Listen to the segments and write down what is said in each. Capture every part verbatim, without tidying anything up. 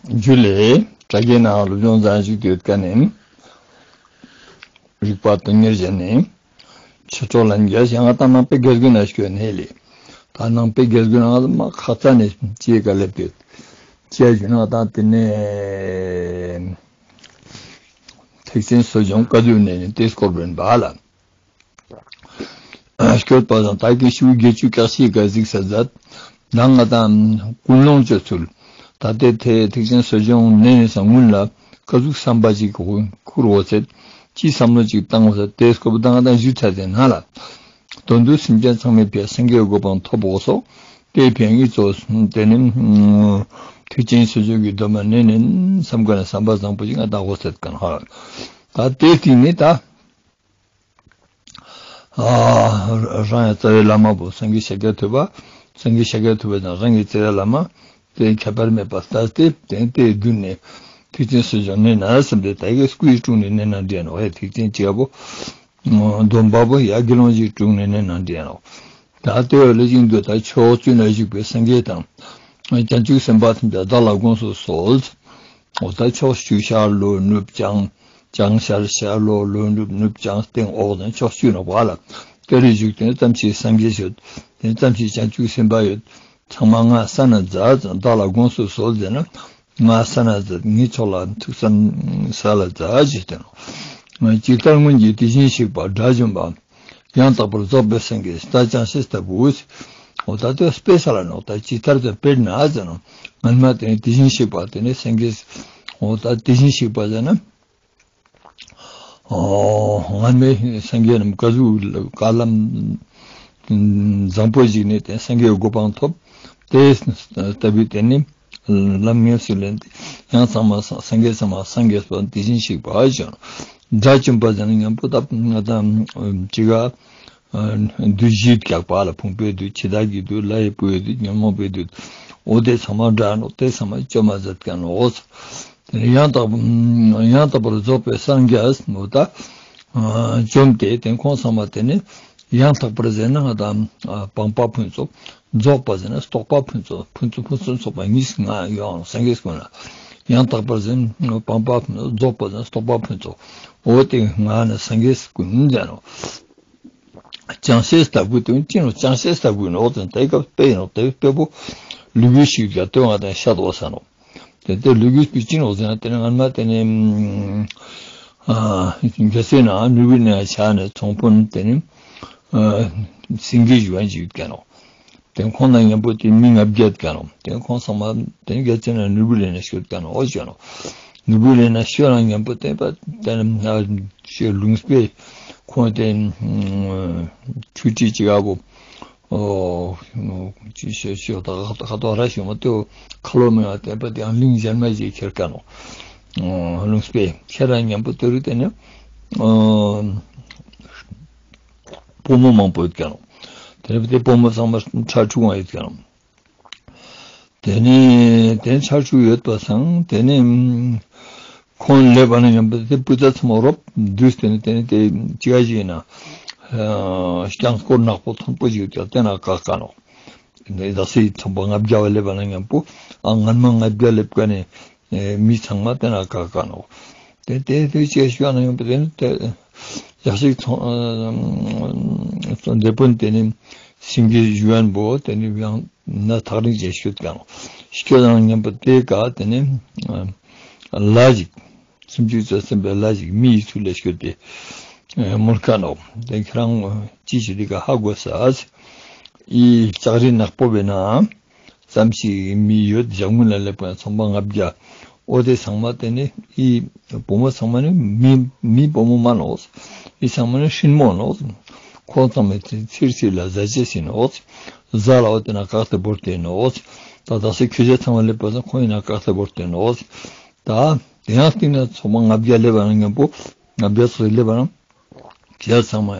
ཇུ་ལེ། དྲ་རྒྱའི་ནང་སློབ་སྦྱོང་མཛད་བཞུགས་ཏེ་ཡོད་མཁན་ནི་རིག་པ་དོན་གཉེར་ཅན་ནི་ཆོས་གྲོགས་ལྷན་རྒྱས། ཡང་ང་ཏང་ནང་པའི་དགེ་རྒན་ན་སྐྱོད་ནས་ལེ། ད་ནང་པའི་དགེ་རྒན་ནང་མ་ཁ་ཙ་ནས་ཅི་ག་ལེབ་ཏེ་ཡོད། ཅི་ཞུ་ན་ད་དེ་ནས་ཐེག་ཆེན་གསོ་སྦྱོང་བཀའ་བསྡུ་ནས་ནི་དེ་སྐོར་བོན་པ་ལ། སྐྱོད་པ་དང་ད་གི་ཤུ་བརྒྱད་ཅུ་གྱ་གཅིག་ག་གཟིགས་ས་མཛད། ད་ང་དང་ཀུན་སློང་ཅོ་ཚུལ། ད་ལྟའི་ཐེ་ཐེག་ཆེན་གསོ་སྦྱོང་ནས་ནས་སང་སྔུན་ལ་ཀ་ཟུག་བསམ་པ་ཅིག་ཁུར་འོ་ཚེ། ཅི་བསམ་བློ་ཅིག་བཏང་འོ་ཚེ་དེ་སྐོར་བོ་ད་ང་དང་ཞུ་ཚར་ཏེ་ན་ལ། དོན་དུ་སེམས་ཅན་ཚང་མའི་ཕིའ་སངས་རྒྱས་གོ་འཕང་ཐོབ་འོ་སོགས། དེ་ཕིའ་ངི་ཚོ་དེ་ནི་ཐེག་ཆེན་གསོ་སྦྱོང་གི་སྡོམ་པ་ནས་ནས་བསམ་དགོས་ན་བསམ་པ་བཟང་པོ་ཅིག་ང་དང་འོ་ཚེ་ག་ན་ཧ། ད་དེ་སྟིང་ནས་ད། ཨ་རང་ཡང་རྩ་བའི་བླ་མ་བོ་སངས་རྒྱས་ཤཱཀྱ་ཐུབ་པ། སངས་རྒྱས་ཤཱཀྱ་ཐུབ་པ་དང་རང་གི་རྩ་བའི་བླ་མ། དེ་ཁྱད་པར་མེད་པ་ལྟ་སྟེ་དེ་དེ་བསྡུས་ནས་ཐེག་ཆེན་གསོ་སྦྱོང་ནས་ན་བསམ་སྟེ་ད་གི་སྐུའི་དྲུང་ནས་ནས་ན་འདྲེན་ནོ། ཧེ་ཐེག་ཆེན་ཅི་ཡ་བོ་སྡོམ་པ་བོ་ཡ་དགེ་སློང་གི་དྲུང་ནས་ནས་ན་འདྲེན་ནོ། ད་དེ་བས་ལས་ཀྱི་འདུ་ད་ཕྱོགས་བཅུ་ན་བཞུགས་པའི་སངས་རྒྱས་དང་། བྱང་ཆུབ་སེམས་དཔའ་ཐམས་ཅད་བདག་ལ་དགོངས་སུ་གསོལ། འོ་ད་ཕྱོགས་བཅུ་ཤར་ལྷོ་ནུབ་བྱང་། བྱང་ཤར་ཤར་ལྷོ་ལྷོ་ནུབ་ནུབ་བྱང་སྟེང་འོག་དང་ཕྱོགས་བཅུ་ནོག་པ་ལ། དེ་རུ་བཞུགས་ཏེ་ཙམ་ཞིག་སངས་རྒྱས་ཡོད། དེ་ཙམ་ཞིག་བྱང་ཆུབ་སེམས་དཔའ་ཡོད། ཚང་མ་ང་ས་ན་མཛད་བདག་ལ་དགོངས་སུ་གསོལ་ཟེར་ན། ང་ས་ན་མཛད་ངའི་ཕྱོགས་ལ་ཐུགས་ས་ས་ལ་མཛད་ཅེས་བསྟན་ནོ། ཇི་ལྟར་སྔོན་གྱི་དེ་བཞིན་གཤེགས་པ་དགྲ་བཅོམ་པ། ཡང་དག་པར་རྫོགས་པའི་སངས་རྒྱས་ད་ཅང་ཤེས་ལྟ་བུ། འོ་ད་དེ་དཔེ་ས་ལ་ནོག་ད་ཇི་ལྟར་དེ་དཔེར་ན་ཟེར་ནོ། སྔན་མ་དེ་དེ་བཞིན་གཤེགས་པ་དེ་ནི་སངས་རྒྱས། འོ་ད་དེ་བཞིན་གཤེགས་པ་ཟེར་ན། འོ་སྔན་མའི་སངས་རྒྱས་རྣམས་ག་ཟུག་དཀའ་ལམ་བཟང་པོ་ཞིག་ནས་དེ་སངས་རྒྱས་གོ་འཕང་ཐོབ། དེ་ལྟ་བུའི་དེ་ནི་ལམ་ངེས་སུ་ལེན་ཏེ་ཡང་ཚང་མ་སངས་སངས་རྒྱས་ཚང་མ་སངས་རྒྱས་པ་དེ་བཞིན་གཤེགས་པ་ཞིག་དགྲ་བཅོམ་པ་ཟེར་ན་མཉམ་པོ་ད་ང་དང་ཅི་ག་བདུད་བཞི་རྒྱག་པ་ལ་ཕུང་པོའི་བདུད་འཆི་བདག་གི་བདུད་ལྷའི་བུའི་བདུད་ཉོན་མོངས་པའི་བདུད། འོ་དེ་ཚང་མ་དགྲ་ནོག་དེ་ཚང་མ་བཅོམ་མ་མཛད་མཁན་ནོག་དེ་ནས་ཡང་དག་ཡང་དག་པར་རྫོགས་པའི་སངས་རྒྱས་འོ་ད་བཅོམ་སྟེ་དེ་ཁོང་ཚང་མ་དེ་ནི་ཡང་དག་པར་ཟེར་ན་ང་དང་སྤངས་པ་ཕུན་ཚོགས། རྫོགས་པ་ཟེར་ན་རྟོགས་པ་ཕུན་ཚོགས། ཕུན་ཚོགས་ཕུན་སུམ་ཚོགས་པ་གཉིས་ང་ཡོང་སངས་རྒྱས་ཀུན་ལ། ཡང་དག་པར་ཟེར་ན་སྤངས་པ་ཕུན་ཚོགས། རྫོགས་པ་ཟེར་ན་རྟོགས་པ་ཕུན་ཚོགས། འོ་དེ་ང་ནི་སངས་རྒྱས་ཀུན་ཟེར་ནོ། ཅང་ཤེས་ལྟ་བུ་དེ་ཅི་ནོ་ཅང་ཤེས་ལྟ་བུ་ནོག་ཟེར་ན་དེ་སྐབས་དཔེ་ཡིན་ནོག་དེ་དཔེ་པོ་ལུས་ཀྱི་ཤིག་རྒྱ་སྟོན་ང་དང་ཤ་དོ་ས་ནོ། དེ་དེ་ལུས་ཀྱི་སྤུས་ཅི་ནོག་ཟེར་ན་དེ་ནི་སྔན་མ་དེ་ནི་རྒྱལ་སྲས་ན་ནོར་བུ་ནས་ཆ་ནས་ཚོང་དཔོན་དེ་ནི་སེང་གེ་ཞུ་བ་ཞིག་ཡོད་ཀྱང་ནོ། དེ་ཁོང་ན་མཉམ་པོ་དེ་མི་ལྔ་བརྒྱ་ཡོད་ཀྱང་ནོ། དེ་ཁོང་ཚང་མ་དེ་རྒྱལ་སྲས་ན་ནོར་བུ་ལེན་ན་ཤོད་ཀྱང་ནོ། འོ་ཞུ་ནོ། ནོར་བུ་ལེན་ན་ཤོད་ན་མཉམ་པོ་དེ་པ་དེ་ནི་ཤོད་ལུང་པའི་ཁོང་དེ་ཆུ་ཁྲི་ཅི་ག་བོ། ཨོ། ཅི་ཤོད་ཤོད་ད་ཁ་ཁ་ཏོ་ར་ཤོད་མ་ཏེ་ཁ་ལོ་མེ་བ་དེ་པ་དེ་ཡང་གླིང་གཞན་མ་ཞིག་ཁྱེར་ཀ་ནོ། ཨོ་ལུང་སྤེ་ཁྱེར་ར་མཉམ་པོ་དེ་རུ་དེ་ནི་ཨོ་བུ་མོ་མང་པོ་ཡོད་ཀ་ནོ། དེ་ནི་དེ་བུ་མོ་ཚང་མ་ཁྲ་ཕྲུག་ཡོད་ཀ་ནོ། དེ་ནི་དེ་ཁྲ་ཕྲུག་ཡོད་པ་སང་དེ་ནི་ཁོང་ལེབ་པ་ན་མཉམ་པོ་དེ་སྤུས་ཚད་ཚང་མ་རོབ་འདུས་ཏེ་ནི་དེ་ནི་དེ་ཅི་ག་ཞིག་ཡིན་ན་ཨ་རྐྱང་སྐོར་ནག་པོ་མཐོན་པོ་ཞིག་ཡོད་ཀྱང་དེ་ན་བཀག་ཀ་ནོ། དེ་ནི་ཟླ་སྲིད་ཚོང་པ་ལྔ་བརྒྱ་བ་ལེབ་པ་ན་མཉམ་པོ་ཨ་སྔན་མ་ལྔ་བརྒྱ་ལེབ་ཀ་ནི་ཨེ་མི་ཚང་མ་དེ་ན་བཀག་ཀ་ནོ། དེ་དེ་དེ་ཅི་ག་ཞིག་ཡོད་ན་མཉམ་པོ་དེ་ནི་དེ་ཡག་ཞིག་ཚོང་ཨ་ཚོང་དེ་པོ་དེ་ནི་སེང་གེ་ཞུ་ཡན་པོ་དེ་ནི་ཡང་ན་ཐག་རིང་ཅན་ཤོད་ཀ་ནོ། ཤོད་ན་མཉམ་པོ་དེ་ཀ་དེ་ནི་ལ་ཞིག་སུམ་ཅུ་རྩ་གསུམ་པའི་ལ་ཞིག་མི་ཡི་ཚུལ་ལ་ཤོད་དེ་མོལ་ཀ་ནོ། དེ་ཁྱེད་རང་ཅི་ཞིག་དེ་ཀ་ཧ་གོ་ས་ཨི་ལྕགས་རི་ནག་པོ་བས་ན་ཙམ་ཞིག་མི་ཡོད་ཞག་མུན་ལ་སླེབས་པ་ཚོང་པ་ལྔ་བརྒྱ། འོ་དེ་ཚང་མ་དེ་ནི་ཨི་བུ་མོ་ཚང་མ་ནི་མི་མི་བུ་མོ་མ་ནོ། ཨི་ཚང་མ་ནི་ཧྲིན་མོ་ནོ། ཁོང་ཚང་མའི་ཚིར་ཚིར་ལ་ཟ་ཅེས་ཡིན་ནོ། ཟ་ལ་འོ་དེ་ན་བཀག་སྟེ་བོར་ཏེ་ནོ། ད་དག་ས་ཁྱོད་ཚང་མ་སླེབས་པ་ཚང་ཁོང་ཡིན་ན་བཀག་སྟེ་བོར་ཏེ་ནོ། ད་དེ་ཡང་སྟིང་ན་ཚོང་པ་ལྔ་བརྒྱ་སླེབས་པ་ན་མཉམ་པོ་ལྔ་བརྒྱ་ཚོ་སླེབས་པ་ན། ཁྱེད་ཚང་མ་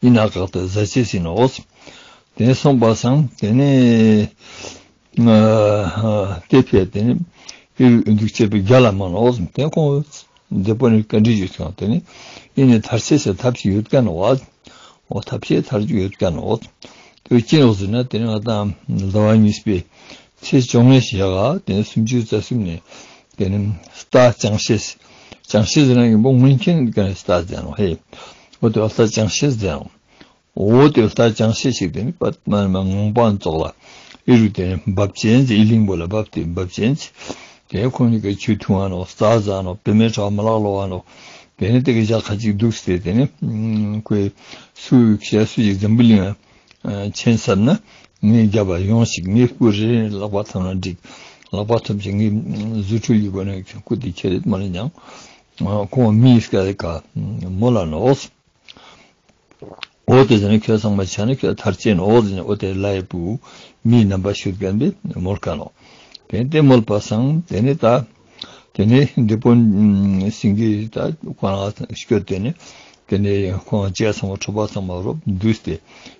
ཡིན་ན་བཀག་སྟེ་ཟ་ཅེས་ཡིན་ནོ། དེ་སོང་པ་སང་དེ་ནས་ཨ་དེ་ཕེ་དེ་ནས་ཨི་འདུག་ཅེས་པའི་རྒྱ་ལ་མ་ནོ། དེ་ཁོང་དེ་པོ་ནི་བཀའ་འདྲི་ཞུས་སོང་། དེ་ནས་ཨི་ནས་ཐར་ཅེས་སི་ཐབས་ཤིག་ཡོད་ཀ་ནོ་བ། འོ་ཐབས་ཤེས་ཐར་རྒྱུ་ཡོད་ཀ་ནོ། དེ་ཅི་ནོ་ཟེར་ན་དེ་ནས་ང་དང་ཟླ་བ་གཉིས་པའི་ཚེས་བཅོ་ལྔའི་ཞག་ག་དེ་ནས་སུམ་ཅུ་རྩ་གསུམ་ནས་ དེ་ནི་རྟ་ཅང་ཤེས། ཅང་ཤེས་ཟེར་ན་ཡིན་པོ་སྔོན་ཆད་ཀྱི་རྟ་ཟེར་ནོག་ཧེ། འོ་དེ་རྟ་ཅང་ཤེས་ཟེར་ནོག། འོ་དེ་རྟ་ཅང་ཤེས་ཤིག་དེ་ནི་པད་མ་ནི་མ་ངང་པང་ཙོགས་ལ་ཨི་རུ་དེ་ནི་འབབ་ཅན་ཟེར། ཨི་ལིང་པོ་ལ་འབབ་སྟེ་འབབ་ཅན་ཟེར། དེ་ཁོང་གཉིས་ཀ་ཆུ་འཐུང་ང་ནོག། རྩྭ་ཟ་ནོག། བེ་མེ་ཁྲ་མ་ལག་ལོག་ག་ནོག། དེ་ནི་དེ་གི་ཞག་ཁ་ཅིག་འདུག་སྟེ་དེ་ནི་ཁོས་སུ་ཞིག་སུ་ཞིག་འཛམ་བུ་གླིང་ཆེན་ཟབ་ན་ངའི་རྒྱབ་པ་ཡོང་ཞིག། ངའི་སྐུ་རེ་རེ་ལག་པ་ཐོབ་ན་འགྲིག། ལག་པ་ཐོབ་ཅིག་ངའི་རྫུ་འཕྲུལ་གྱི་སྒོ་ནས་སྐུ་དེ་ཁྱེར་མ་ནི་ཀྱང་ཁོང་མིའི་སྐད་ཀ་མོལ་ལ་ནོག། འོ་དེ་ཟེར་ན་ཁྱོད་ཚང་མ་ཆ་ནི་ཁྱོད་ཐར་ཅེས་ནོག་ཟེར་ནས། འོ་དེ་ལའི་བུ་མིའི་རྣམ་པ་ཞུ་མཁན་པས་མོལ་ཀ་ནོག། དེ་དེ་མོལ་པ་སང་དེ་ནི་ད་དེ་ནི་དེད་དཔོན་སེང་གེ་ད་ཁོ་རང་སྐྱོད་དེ་ནི་དེ་ནི་ཁོང་ཅི་ཚང་མ་ཁྲོ་བ་ཚང་མ་རོབ་འདུས་ཏེ་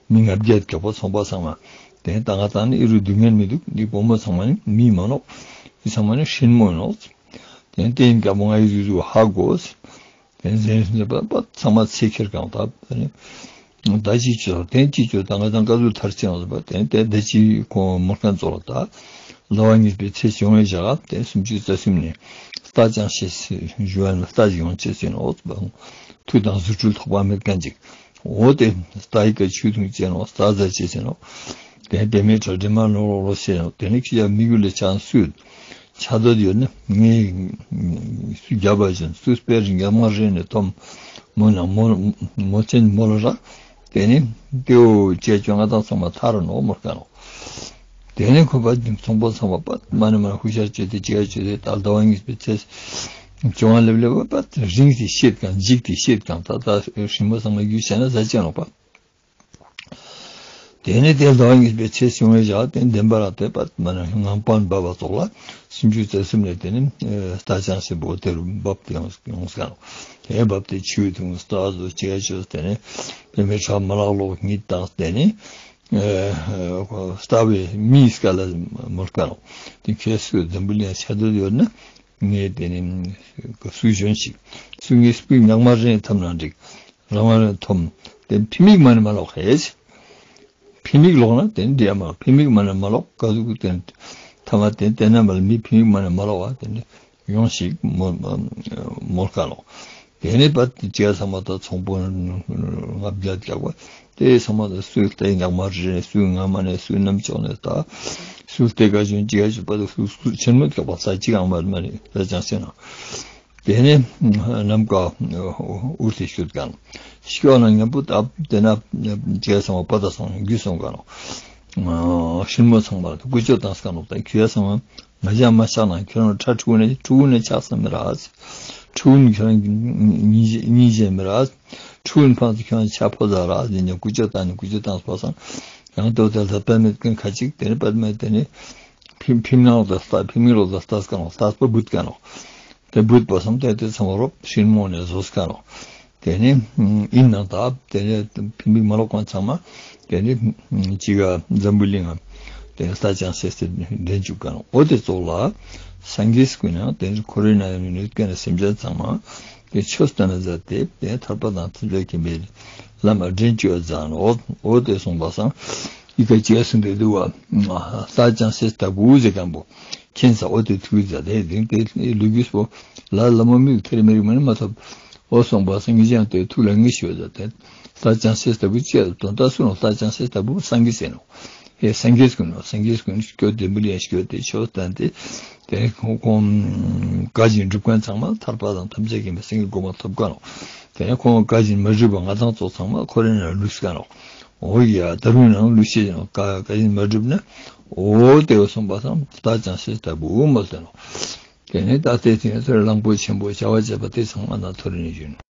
མི་ལྔ་བརྒྱ་གྱོག་པོ་ཚོང་པ་ཚང་མ་དེ་ནི་ད་ང་ད་ནི་ཨི་རུ་སྡུག་བསྔལ་མི་འདུག། འདི་བུ་མོ་ཚང་མ་ནི་མི་མ་ནོག། འདི་ཚང་མ་ནི་ཧྲིན་མོ་ནོག། དེ་ནི་དེ་ཡིན་ཀྱང་མོ་ང་ཡི་རུ་ཧ་གོ། དེ་ནས་ཟེར་ནས་པ་པ་ཚང་མ་ཚེ་ཁྱེར་གང་ད་དེ་ནས་ད་ཅི་ཅོ་དེ་ཅི་ཅོ་ད་ང་དང་ཀ་ཟུག་ཐར་ཅེས་ཡོང་ཟེར་པ། དེ་ནས་དེ་དེ་ཅི་ཁོང་མོལ་མཁན་ཙོགས་ལ་ད་ཟླ་བ་གཉིས་པའི་ཚེས་བཅོ་ལྔའི་ཞག་དེ་སུམ་ཅུ་རྩ་གསུམ་ནས་རྟ་ཅང་ཤེས་ཞུ་བ་ནི་རྟ་ཅིག་ཡོང་ཅེས་ཟེར་ནོག། མཐུ་དང་རྫུ་འཕྲུལ་ཐོགས་པ་མེད་མཁན་ཅིག། འོ་དེ་རྟ་ཡི་ཀ་ཆུ་འཐུང་ཅེས་ནོག། རྩྭ་ཟ་ཅེས་ཟེར་ནོག། དེ་བེ་མེ་ཁྲ་འདྲེ་མ་ལོག་ལོག་ལོག་ཟེར་ནོག། དེ་ནས་ཁྱི་ཡ་མི་གུ་ལས་ཆང་སུད། ཆ་དོད་ཡོད་ན་ངའི་སུ་རྒྱབ་པ་བཞིན་སུ་སྤེ་ར་རྒྱབ་ང་རེ་ནས་ཐོམ་མོ་ན་མོ་མོ་ཆེན་མོ་ལ་ར། དེ་ནི་དེའོ་ཅེ་ཅོ་ང་དང་ཚང་མ་ཐར་ནོག་མོལ་ཀ་ནོག། དེ་ནི་ཁོ་པ་ཚོང་པོ་ཚང་མ་པ་མ་ནི་མ་ཧུ་ཤར་ཅོས་ཏེ་ཅི་ཡ་ཅོས་ཏེ་ད་ཟླ་བ་གཉིས་པའི་ཚེས་བཅོ་ལྔ་ལེབ་ལེབ་པ་རིང་སྟེ་ཤེད་གང་འཇིགས་ཏེ་ཤེད་གང་ད་ད་ཧྲིན་མོ་ཚང་མ་རྒྱུ་བྱས་ན་ཟ་ཅེས་ནོག་པ། དེ་ནས་དེ་ཟླ་བ་གཉིས་པའི་ཚེས་བཅོ་ལྔའི་ཞག་དེ་བདེན་པ་རང་དེ་པ་མ་ན་ངང་པང་འབབ་པ་ཙོགས་ལ་སུམ་ཅུ་རྩ་གསུམ་ནས་དེ་ནི་རྟ་ཅང་ཤེས་པོ་དེ་རུ་འབབ་སྟེ་ཡོང་ཡོང་ཀ་ནོག། དེ་འབབ་སྟེ་ཆུ་འཐུང་རྩྭ་ཟོས་ཅི་ཡ་ཅོས་དེ་ནི་བེ་མེ་ཁྲ་མ་ལག་ལོག་གཉིད་བཏང་། དེ་ནི་རྟ་བའི་མིའི་སྐད་ལ་མོལ་ཀ་ནོག། དེ་ཁྱེད་སུ་འཛམ་བུ་གླིང་ཆ་དོད་ཡོད་ན་ངས་དེ་ནི་སུ་གཞོན་ཞིག་སུ་ངའི་སྤུས་ཉག་མ་རེ་ཐོབ་ན་འགྲིག། རང་དབང་རེ་ཐོབ། དེ་ཕི་མིག་མ་ནི་མ་ལོག་ཧེ། ཕི་མིག་ལོག་ན་དེ་འདྲ་མ་ཕི་མིག་མ་ནི་མ་ལོག་ཀ་ཟུག་དེ་ཐ་མ་དེ་དེ་ན་མ་ལ་མི་ཕི་མིག་མ་ནི་མ་ལོག་བ་དེ་འདྲ་ཡོང་ཞིག་མོལ་མོལ་ཀ་ནོག། དེ་ནས་པ་ཅི་ཡ་ཚང་མ་ད་ཚོང་པོ་ལྔ་བརྒྱ་རྒྱག་པ་དེ་ཚང་མ་ད་སུའི་རྟའི་ཉག་མ་རེ་སུའི་ངར་མ་ནས་སུའི་གནམ་ལྕོག་ནས་ད་སུའི་རྟའི་ཀ་ཅུན་ཅི་ཡ་ཅུ་པ་ད་སུ་སུ་ཆེན་མོ་རྒྱག་པ་ས་ཅི་ཡང་མ་མ་ནི་ད་ཅང་ཟེར་ན། དེ་ནས་ནམ་མཁའ་དབུར་ཏེ་ཞུད་ཀ་ནོག། ཤི་བ་ན་མཉམ་པོ་ད་དེ་ན་ཅི་ཡ་ཚང་མ་པ་ད་སོང་རྒྱུ་སོང་ཀ་ནོག། ཧྲིན་མོ་ཚང་མ་ལ་ཀུ་ཅོ་བཏང་ཀ་ནོག། ད་ཁྱོད་ཡ་ཚང་མ་ང་ཅག་མ་ཆག་ན་ཁྱོད་རང་ཁྲ་ཕྲུ་གུ་ནས་ཕྲུ་གུ་ནས་ཆག་ས་མི་ར། ཕྲུ་གུ་ནས་ཁྱོད་རང་ཉིན་ཤེས་མི་ར། ཕྲུ་གུ་ནས་ཕངས་ཏེ་ཁྱོད་རང་ཆག་ཕོ་ཟ་ར་ཟེར་ནས་ཀུ་ཅོ་བཏང་ནས་ཀུ་ཅོ་བཏང་སོང་ཙང་ཡང་ཏོ་དེ་ལ་པད་མེད་ཀུན་ཁ་ཅིག་དེ་ནས་པད་མེད་དེ་ནས། ཕི་ཕི་མིག་ནང་ལོག་ལྟ་ཕི་མིག་ལོག་ལྟ་ལྟས་ཀ་ནོག། ལྟས་པ་བུད་ཀ་ནོག། དེ་བུད་པ་སང་དེ་དེ་ཚང་མ་རོབ་ཧྲིན་མོ་ནས་ཟོས་ཀ་ནོག། དེ་ནས་ཨིན་ནང་ད་དེ་ནས་ཕི་མིག་མ་ལོག་མཁན་ཚང་མ་དེ་ནས་ཅི་ག་འཛམ་བུ་གླིང་ང་དེ་ནས་རྟ་ཅང་ཤེས་ཏེ་འདྲེན་བཅུག་ཀ་ནོག། འོ་དེ་ཙོགས་ལ་སངས་རྒྱས་ཀུན་ནང་དེ་ནས་འཁོར་བའི་ནང་ཡོད་ནས་སེམས་ཅན་ཚང་མ་དེ་ཆོས་སྟོན་ན་མཛད་དེ་དེ་ཐར་པ་དང་ཐམས་ཅད་མཁྱེན་པའི་ལམ་འདྲེན་བཅུག་མཛད་ནོག། འོ་དེ་གསུངས་པ་སང་ཨི་ཀ་ཅི་གསུངས་ཏེ་འདུག་པ། རྟ་ཅང་ཤེས་ལྟ་བུ་ཟེར་མཁན་པོ་མཁྱེན་ས་འོ་དེ་ཐུགས་ཟ་དེ་དེ་དེ་ལུས་རྒྱུས་པོ་ལ་ལ་མོ་མིག་ཐེར་མེ་རིག་མ་ནི་མ་ཐོབ། འོ་གསུངས་པ་སང་ངེད་ཅག་དེ་ཐུགས་ལ་ངེས་ཤོས་ཟ་དེ་རྟ་ཅང་ཤེས་ལྟ་བུ་ཅི་དོན་དག་སུ་ནོག། རྟ་ཅང་ཤེས་ལྟ་བུ་སངས་རྒྱས་ཟེར་ནོག། ཧེ་སངས་རྒྱས་ཀུན་ནོག། སངས་རྒྱས་ཀུན་སྐྱོད་དེ་འབུལ་ཡང་སྐྱོད་དེ་ཆོས་བསྟན་ཏེ་དེ་ཁོང་ཁོང་བཀའ་བཞིན་སྒྲུབ་མཁན་ཚང་མ་ཐར་པ་དང་ཐམས་ཅད་མཁྱེན་པའི་སེང་གེའི་གོ་འཕང་ཐོབ་ཀ་ནོག། དེ་ནས་ཁོང་བཀའ་བཞིན་མ་སྒྲུབ་པ་ང་དང་ཚོ་ཚང་མ་འཁོར་བའི་ནང་ལུས་ཀ་ནོག། འོ་ཡ་ད་རུང་ནང་ལུས་ཤེས་ཀྱང་བཀའ་བཀའ་བཞིན་མ་སྒྲུབ་ན་འོ་དེ་བ་གསུངས་པ་དང་རྟ་ཅང་ཤེས་ལྟ་བུ་མ་ལྟ་ནོག། དེ་ནས་ད་དེ་དེ་ནས་ཚོར་གླང་པོ་ཆེན་པོ་བྱ་བ་བྱེད་པ་དེ་ཚང་མ་ན་ཐོ་རེ་ནས་བཞིན།